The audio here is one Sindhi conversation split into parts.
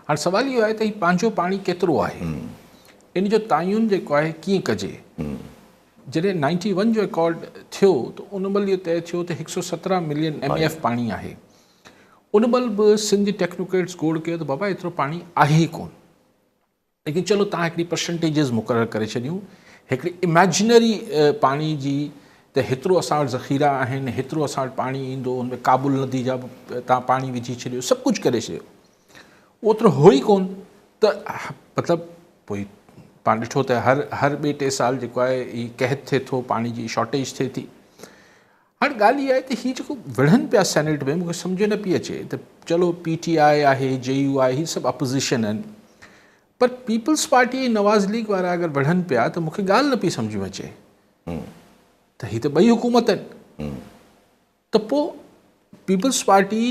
هاڻ سوال اهو آهي ته هي پنهنجو پاڻي ڪيترو آهي، ان جو تعين جيڪو آهي ڪيئن ڪجي؟ جڏهن نائنٽي ون جو اڪارڊ ٿيو ته ان مهل اهو طئي ٿيو ته هڪ سؤ سترهن ملين ايم اي ايف پاڻي آهي. ان مهل به سنڌ جي ٽيڪنوڪريٽس گوڙ ڪيو ته بابا ايترو پاڻي آهي ئي ڪونه. ليڪن چلو تان هڪڙي پرسنٽيجز مقرر ڪري ڇڏيون هڪڙي اميجنري پاڻي جي ته هيترو اسان وٽ ذخيرا آهن هيترو اسان وٽ پاڻي ايندو ان ۾ ڪابل ندي جا به تان پاڻي وجهي ڇڏيو سڀ ڪجهه ڪري ڇڏيو اوترو هو ئي ڪون ته مطلب پوء پاڻ ڏٺو ته هر هر ٻئي ٽي سال جيڪو آهي هي قحط ٿئي ٿو پاڻي جي شارٽيج ٿئي ٿي هاڻ ڳالهه اها آهي ته هي جيڪو وڙهن پيا سينيٽ ۾ مونکي سمجهه نه پئي اچي ته چلو پي ٽي آء آهي جي يو آء هي سڀ اپوزيشن آهن پر پيپلز پارٽي ۽ نواز ليگ وارا اگر وڙهن پيا ته مونکي ڳالهه نه پئي سمجهه ۾ اچي ته هي ته ٻئي حڪومت آهن ته پوء پيپلز پارٽي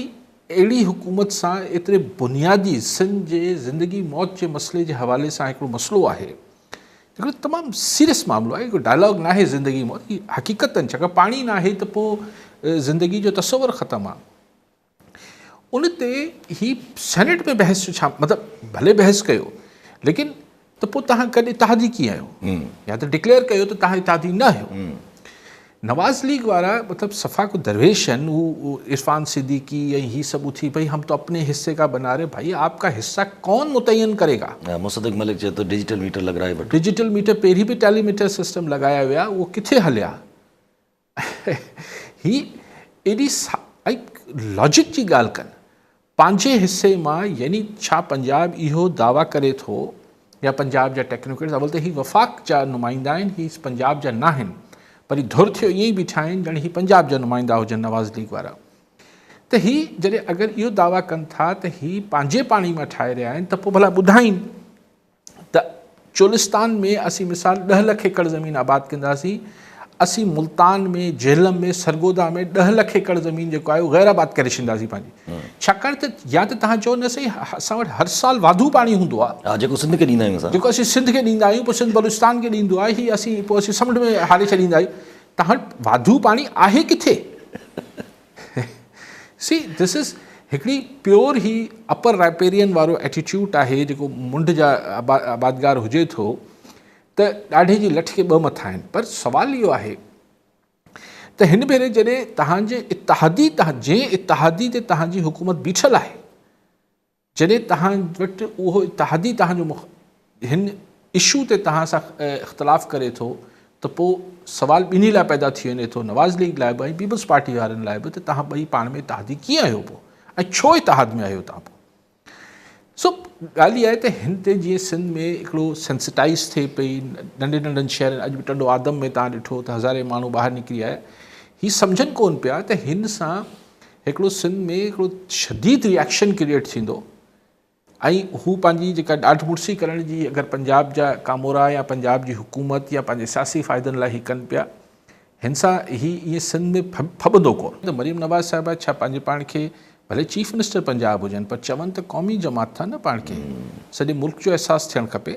اهڙي حڪومت سان ايتري بنيادي سنڌ جي زندگي موت جي مسئلي جي حوالي سان هڪڙو مسئلو آهي هڪڙو تمام سيريس معاملو آهي هڪ ڊائلاگ ناهي زندگي موت هي حقيقت آهن ڇاڪاڻ پاڻي ناهي ته پوء زندگي جو تصور ختم آهي ان تي هي سينيٽ ۾ بحث جو ڇا مطلب ڀلي بحث ڪيو ليڪن ته پوء تهان گڏ اتحادي ڪيئن آهيو يا ته ڊڪليئر ڪيو ته تهان اتحادي نه آهيو نواز ليگ وارا مطلب صفا کو درويش آهن هو عرفان صديقي ۽ هي سڀ اٿي ڀئي هم تو اپني حصي کا بنا رهي ڀائي آپ کا حصا ڪون متعين ڪري گا. ها مصدق ملڪ چئي ٿو ڊجيٽل ميٽر لڳرائي وٺو. ڊجيٽل ميٽر پهرين به ٽيلي ميٽر سسٽم لڳايا ويا اهو ڪٿي هليا هي ايڏي لاجڪ جي ڳالهه ڪن پنهنجي حصي مان يعني ڇا پنجاب اهو دعويٰ ڪري ٿو يا پنجاب جا ٽيڪنوڪريٽس اول ته هي وفاق جا نمائندا آهن هي پنجاب جا ناهن پر هي ڌر ٿيو ائين ئي بيٺا آهن ڄڻ هي پنجاب جا نمائندا هجن نواز ليگ وارا ته هي جڏهن اگر اهو دعويٰ ڪن ٿا ته هي پنهنجي پاڻي مان ٺاهي رهيا آهن ته پوء ڀلا ٻڌائين ته چولستان ۾ اسين مثال ڏهه لک ايڪڙ زمين آباد ڪنداسين، اسين ملتان ۾، جهلم ۾، سرگوڌا ۾ ڏهه لک ايڪڙ زمين جيڪو آهي اهو غير آباد ڪري ڇڏينداسين پنهنجي. ڇاڪاڻ ته يا ته توهان چئو نه سائين اسان وٽ هر سال واڌو پاڻي هوندو آهي. ها جيڪو سنڌ کي ڏيندا آهيون اسان. جيڪو اسين سنڌ کي ڏيندا آهيون پوء سنڌ بلوچستان کي ڏيندو آهي هي اسين پوء اسين سمنڊ ۾ هاري ڇڏيندا آهيون. توهان وٽ واڌو پاڻي آهي ڪٿي؟ سي this از هڪڙي پيور هي اپر رائپيرين وارو ايٽيٽيوٽ آهي جيڪو منڍ جا آبادگار هجي ٿو ته ڏاڍي جي لٺ کي ٻه مٿا آهن پر سوال اهو آهي ته هن ڀيري جڏهن تهان جي اتحادي جنهن اتحادي تي تهان جي حڪومت بيٺل آهي جڏهن توهان وٽ اهو اتحادي توهان جو هن اشو تي توهان سان اختلاف ڪري ٿو ته پوء سوال ٻنهي لاء پيدا ٿي وڃي ٿو نواز ليگ لاء به ۽ پيپلز پارٽي وارن لاء به ته توهان ٻئي پاڻ ۾ اتحادي ڪيئن آهيو پوء ۽ ڇو اتحاد ۾ آهيو توهان پوء سو ڳالهه اها آهي ته هن تي جيئن سنڌ ۾ هڪڙو سينسٽائز ٿئي پئي ننڍي ننڍن شهرن اڄ به ٽنڊو آدم ۾ توهان ڏٺو ته هزارين ماڻهو ٻاهر نڪري آيا هي سمجهن ڪون پيا ته هن سان هڪڙو سنڌ ۾ هڪڙو شديد ريئڪشن ڪريئيٽ ٿيندو ۽ هو پنهنجي جيڪا ڏاڍ مڙسي ڪرڻ جي اگر پنجاب جا ڪامورا يا پنجاب جي حڪومت يا پنهنجي سياسي فائدن لاء هي ڪن پيا هن سان هي ائين سنڌ ۾ ڦٻندو ڪون ته مريم نواز صاحبه ڇا پنهنجي پاڻ کي ڀلي چيف منسٽر پنجاب هجن پر چون ته قومي جماعت ٿا نه پاڻ کي سڄي ملڪ جو احساس ٿيڻ کپي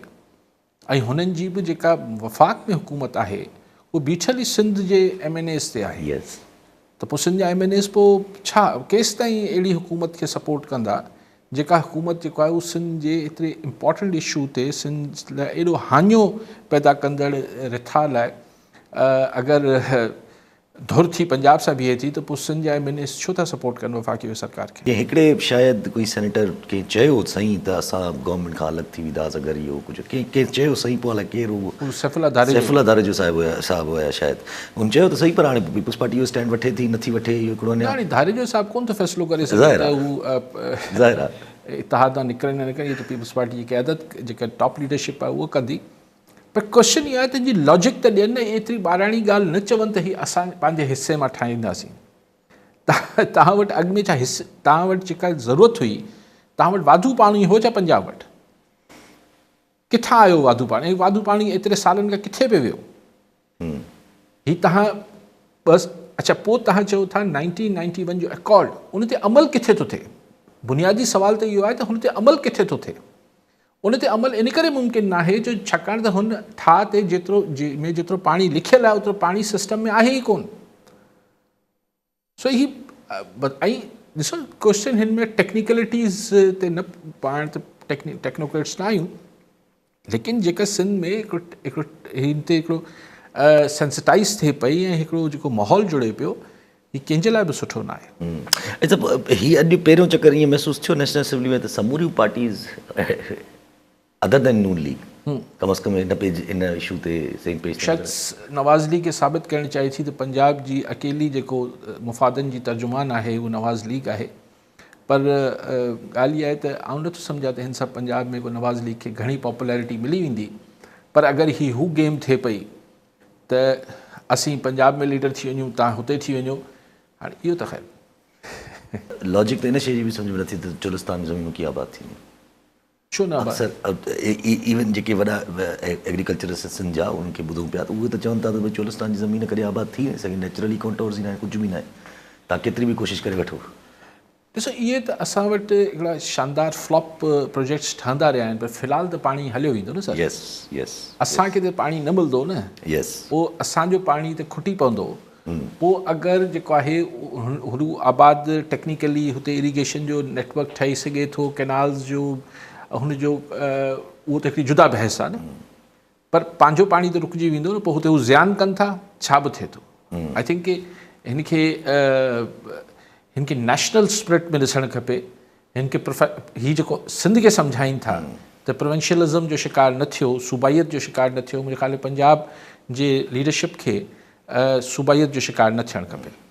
۽ هنن جي به جيڪا وفاق ۾ حڪومت آهي اهو بيٺل ئي سنڌ جي ايم اين ايز تي آهي ته پوء سنڌ جا ايم اين ايز پوء ڇا ڪيستائين اهڙي حڪومت کي سپورٽ ڪندا جيڪا حڪومت جيڪو آهي اهو سنڌ جي ايتري امپورٽنٽ اشو تي سنڌ لاء ايڏو هاڃو پيدا ڪندڙ رٿا لاء اگر ڌر ٿي پنجاب سان بيهي ٿي ته پوء سنڌ جا ايم اين ايز ڇو ٿا سپورٽ ڪن وفاقي سرڪار کي. ڪنهن هڪڙي شايد ڪوئي سينيٽر ڪنهن چيو سائين ته اسان گورنمينٽ کان الڳ ٿي وينداس اگر اهو ڪجهه ڪنهن ڪنهن چيو سائين پوء الائي ڪير هو اهو سيف الله ڌاريجو سيف الله ڌاريجو صاحب هيا صاحب هيا شايد هن چيو ته سهي پر هاڻي پيپلز پارٽي اهو اسٽينڊ وٺي ٿي نٿي وٺي اهو هڪڙو اڃا هاڻي ڌاريجو صاحب ڪونه ٿو فيصلو ڪري سگهي ته هو ظاهر آهي اتحاد مان نڪرن يا نه نڪرن اهو ته پيپلز پارٽي جي قيادت جيڪا ٽاپ ليڊرشپ آهي اهو ڪندي پر ڪوئسچن اهو آهي ته جي لاجڪ ته ڏين نه ايتري ٻاراڻي ڳالهه نه چون ته هي اسان پنهنجي حصي مان ٺاهينداسين توهان وٽ اڳ ۾ ڇا حصي توهان وٽ جيڪا ضرورت هئي توهان وٽ واڌو پاڻي هو ڇا پنجاب وٽ ڪٿان آيو واڌو پاڻي واڌو پاڻي ايتري سالن کان ڪٿي پيو ويو هي توهان بس اڇا پوء توهان چئو ٿا 1991 جو اڪارڊ ان تي عمل ڪٿي ٿو ٿئي بنيادي سوال ته اهو آهي ته هن تي عمل ڪٿي ٿو ٿئي ان تي عمل ان ڪري ممڪن ناهي جو ڇاڪاڻ ته هن ٺاهه تي جيترو ۾ جيترو پاڻي لکيل آهي اوترو پاڻي سسٽم ۾ آهي ئي ڪونه. سو هي ۽ ڏسو ڪوئسچن هن ۾ ٽيڪنيڪلٽيز تي نه پاڻ ته ٽيڪنوڪريٽس نه آهيون ليڪن جيڪا سنڌ ۾ هڪڙو هڪڙو هن تي هڪڙو سينسٽائز ٿئي پئي ۽ هڪڙو جيڪو ماحول جڙي پيو هي ڪنهن جي لاء به سٺو نه آهي. اچا هي اڄ پهريون چڪر ائين محسوس ٿيو نيشنل اسيمبلي ۾ ته سموريون پارٽيز ادر دين نون ليگ ڪم از ڪم هن پيج ان اشو تي سيم پيج تي شايد نواز ليگ کي ثابت ڪرڻ چاهي ٿي ته پنجاب جي اڪيلي جيڪو مفادن جي ترجمان آهي اهو نواز ليگ آهي پر ڳالهه اها آهي ته آئون نٿو سمجهان ته هن سان پنجاب ۾ ڪو نواز ليگ کي گهڻي پاپولرٽي ملي ويندي پر اگر هي هو گيم ٿئي پئي ته اسين پنجاب ۾ ليڊر ٿي وڃون تان هتي ٿي وڃو هاڻي اهو ته خير. لاجڪ ته ان شيء جي به سمجهه ۾ نٿي ته چولستان ۾ زمينون ڪيئن آباد ٿينديون. ڇو نه آباد. اڪثر ايون جيڪي وڏا ايگريڪلچرسٽ سنڌ جا انهن کي ٻڌون پيا ته اهي ته چون ٿا ته ڀئي چولستان جي زمين ڪڏهن آباد ٿي نٿي سگهي نيچرلي ڪانٽورز ئي ناهي ڪجهه به ناهي توهان ڪيتري به ڪوشش ڪري وٺو. ڏسو اهي ته اسان وٽ هڪڙا شاندار فلاپ پروجيڪٽس ٺهندا رهيا آهن پر في الحال ته پاڻي هليو ويندو نه سر. Yes yes. اسان کي ته پاڻي نه ملندو نه. يس. پوء اسان جو پاڻي ته کٽي پوندو. پوء اگر جيڪو آهي هو آباد ٽيڪنيڪلي هتي اريگيشن جو نيٽ ورڪ ٺهي سگهي ٿو ڪينالز جو هن جو اهو ته هڪڙي جدا بحث آهي نه پر پنهنجو پاڻي ته رڪجي ويندو نه پوء هتي هو زيان ڪن ٿا ڇا به ٿئي ٿو I think ڪي هن کي هن کي نيشنل اسپرٽ ۾ ڏسڻ کپي هن کي هي جيڪو سنڌ کي سمجهائين ٿا ته پروونشلزم جو شڪار نه ٿيو صوبائيت جو شڪار نه ٿيو منهنجي خيال ۾ پنجاب جي ليڊرشپ کي صوبائيت جو شڪار نه ٿيڻ کپي.